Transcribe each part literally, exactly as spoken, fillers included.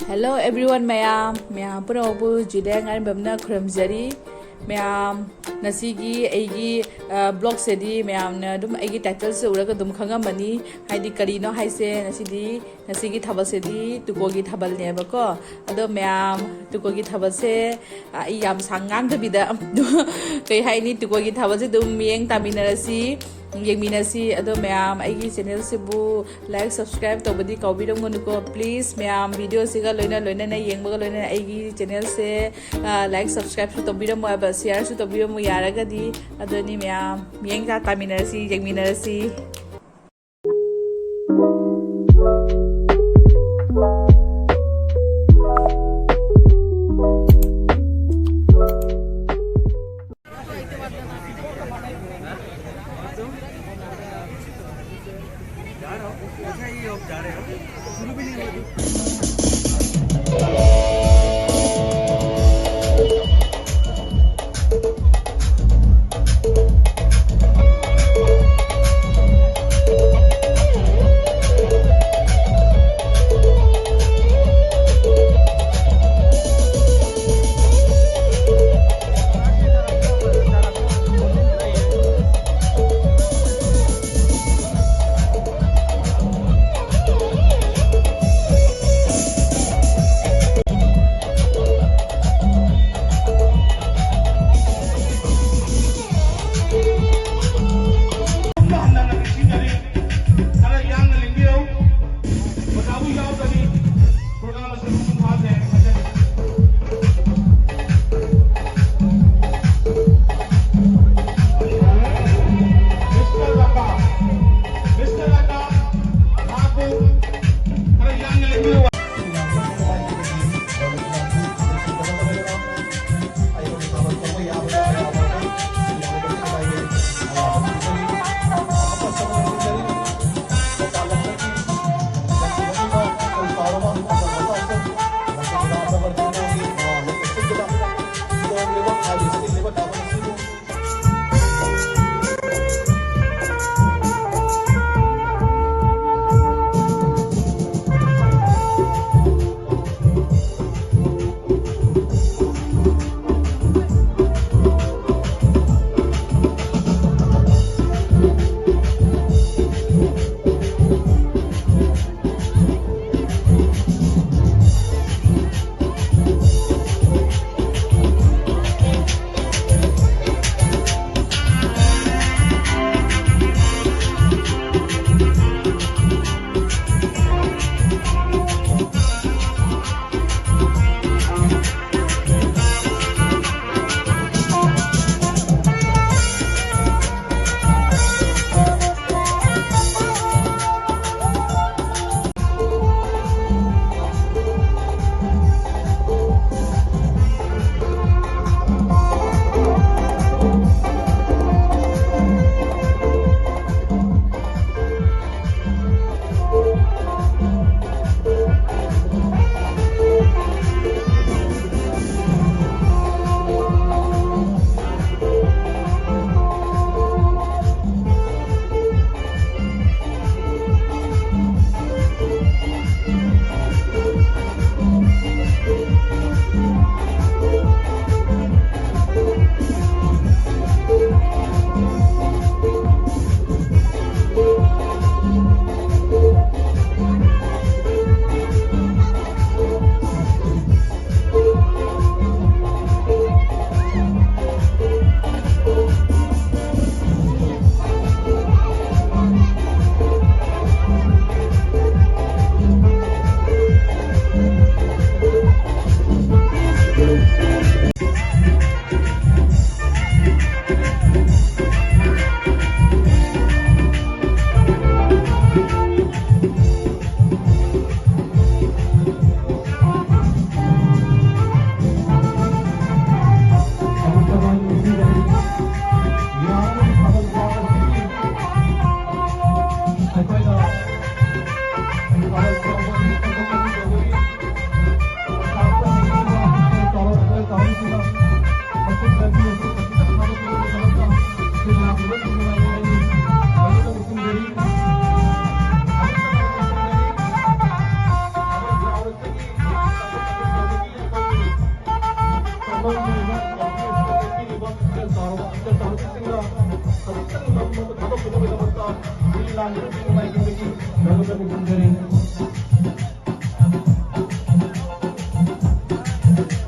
Hello everyone ꯃꯌꯥꯝ, ꯃꯌꯥꯝ ꯄꯨꯝꯅꯃꯛꯄꯨ ꯖꯤꯗꯦ ꯉꯥꯏꯔꯝꯕꯝꯅ ꯈꯨꯔꯨꯝꯖꯔꯤ꯫ ꯃꯌꯥꯝ, ꯉꯁꯤꯒꯤ ꯑꯩꯒꯤ, ꯑ, vlogꯁꯤꯗꯤ ꯃꯌꯥꯝꯅ ꯑꯗꯨꯝ ꯑꯩꯒꯤ titleꯁꯦ ꯎꯔꯒ ꯑꯗꯨꯝ ꯈꯪꯉꯝꯃꯅꯤ꯫ ꯍꯥꯏꯗꯤ ꯀꯔꯤꯅꯣ ꯍꯥꯏꯁꯦ, ꯉꯁꯤꯗꯤ, ꯉꯁꯤꯒꯤ ꯊꯥꯕꯜꯁꯤꯗꯤ ꯇꯨꯀꯣꯒꯤ ꯊꯥꯕꯜꯅꯦꯕꯀꯣ꯫ ꯑꯗꯣ ꯃꯌꯥꯝ, ꯇꯨꯀꯣꯒꯤ ꯊꯥꯕꯜꯁꯦ, ꯑ, ꯑꯩ ꯌꯥꯝ ꯁꯥꯡ ꯉꯥꯡꯗꯕꯤꯗ ꯀꯩ ꯍꯥꯏꯅꯤ, ꯇꯨꯀꯣꯒꯤ ꯊꯥꯕꯜꯁꯦ ꯑꯗꯨꯝ ꯃꯤꯠꯌꯦꯡ ꯇꯥꯃꯤꯟꯅꯔꯁꯤ, ꯌꯦꯡꯃꯤꯟꯅꯁꯤ꯫ ꯑꯗꯣ ꯃꯌꯥꯝ, ꯑꯩꯒꯤ channelꯁꯤꯕꯨ like, subscribe ꯇꯧꯕꯗꯤ ꯀꯥꯎꯕꯤꯔꯝꯒꯅꯨꯀꯣ꯫ Please ꯃꯌꯥꯝ, videoꯁꯤꯒ ꯂꯣꯏꯅ ꯂꯣꯏꯅꯅ ꯌꯦꯡꯕꯒ ꯂꯣꯏꯅꯅ ꯑꯩꯒꯤ channelꯁꯦ, ꯑ, like, subscribeꯁꯨ ꯇꯧꯕꯤꯔꯝꯃꯣ ꯍꯥꯏꯕ, shareꯁꯨ ꯇꯧꯕꯤꯔꯝꯃꯣ ꯌꯥꯔꯒꯗꯤ꯫ ꯑꯗꯨꯅꯤ ꯃꯌꯥꯝ, ꯃꯤꯠꯌꯦꯡ ꯇꯥ ꯇꯥꯃꯤꯟꯅꯔꯁꯤ, ꯌꯦꯡꯃꯤꯟꯅꯔꯁꯤ꯫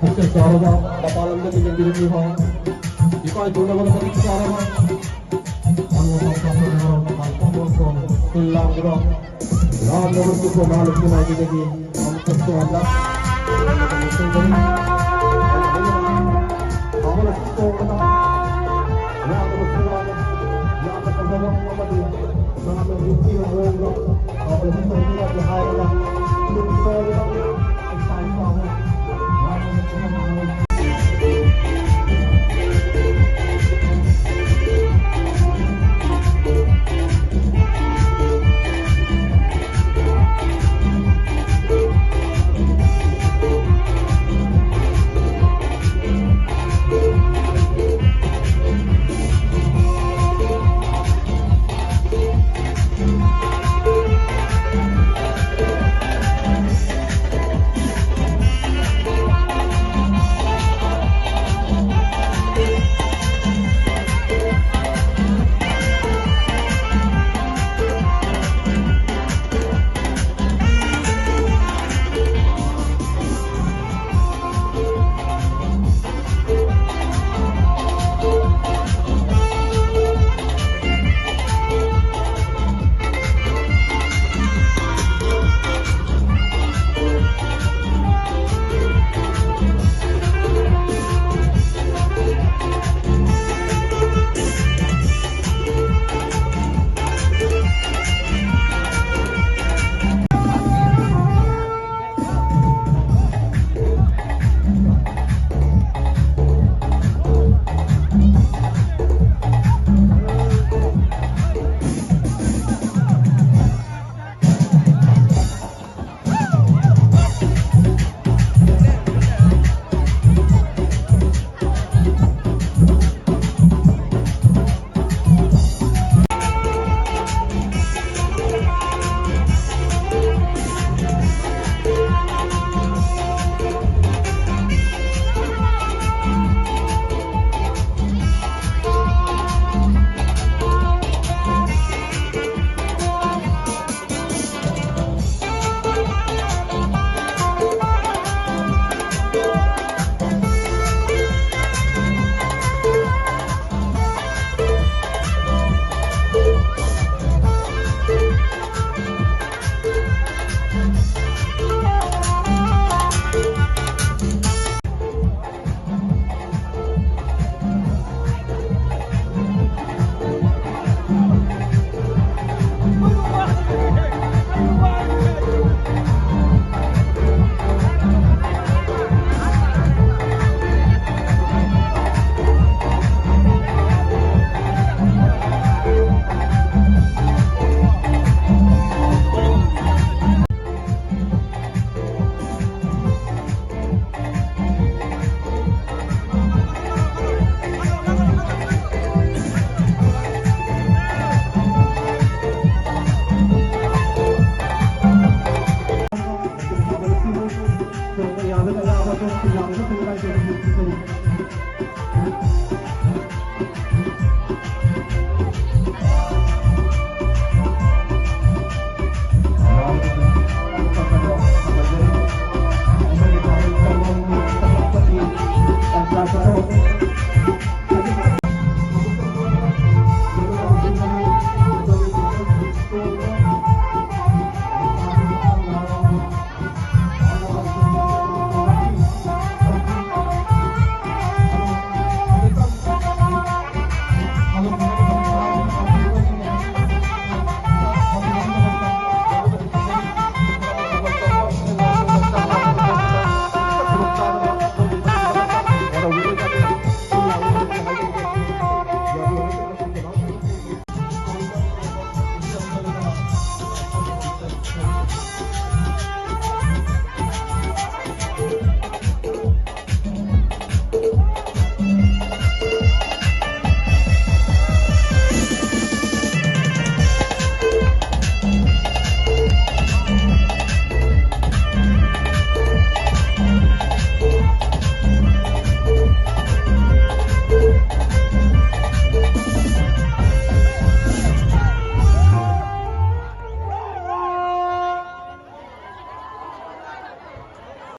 ꯄꯨꯛꯆꯦꯜ ꯆꯥꯎꯔꯕ ꯃꯄꯥꯟ ꯂꯝꯗꯒꯤ ꯌꯦꯡꯕꯤꯔꯛꯂꯤꯕ ꯏꯄꯥ ꯏꯄꯨꯅ ꯃꯇꯤꯛ ꯆꯥꯔꯕ ꯑꯉꯝꯕ ꯄꯥꯡꯊꯣꯛꯅꯕ ꯃꯄꯥꯟ ꯊꯣꯛꯄ ꯁ꯭ꯀꯨꯜ ꯂꯥꯡꯕꯗ ꯂꯥꯝꯅꯕ ꯆꯨꯞꯄ ꯃꯍꯥꯛ ꯂꯩꯁꯤꯡ ꯍꯥꯏꯕꯗꯒꯤ ꯑꯃꯨꯛꯀꯁꯨ ꯍꯟꯅ ꯃꯍꯥꯛꯅ ꯆꯣꯡꯕꯗ ꯌꯥꯝꯅ ꯐꯖꯕ, ꯌꯥꯝꯅ ꯐꯖꯕ ꯑꯃꯗꯤ ꯌꯥꯝꯅ ꯅꯨꯡꯁꯤꯕ ꯃꯑꯣꯡꯗ ꯑꯣꯄꯔꯦꯁꯟ ꯇꯧꯕꯤꯔꯒꯦ ꯍꯥꯏꯔꯒ ꯇꯨꯡ ꯁꯣꯏꯗꯅ ꯑꯩ ꯁꯥꯏꯟ ꯇꯧꯔꯦ꯫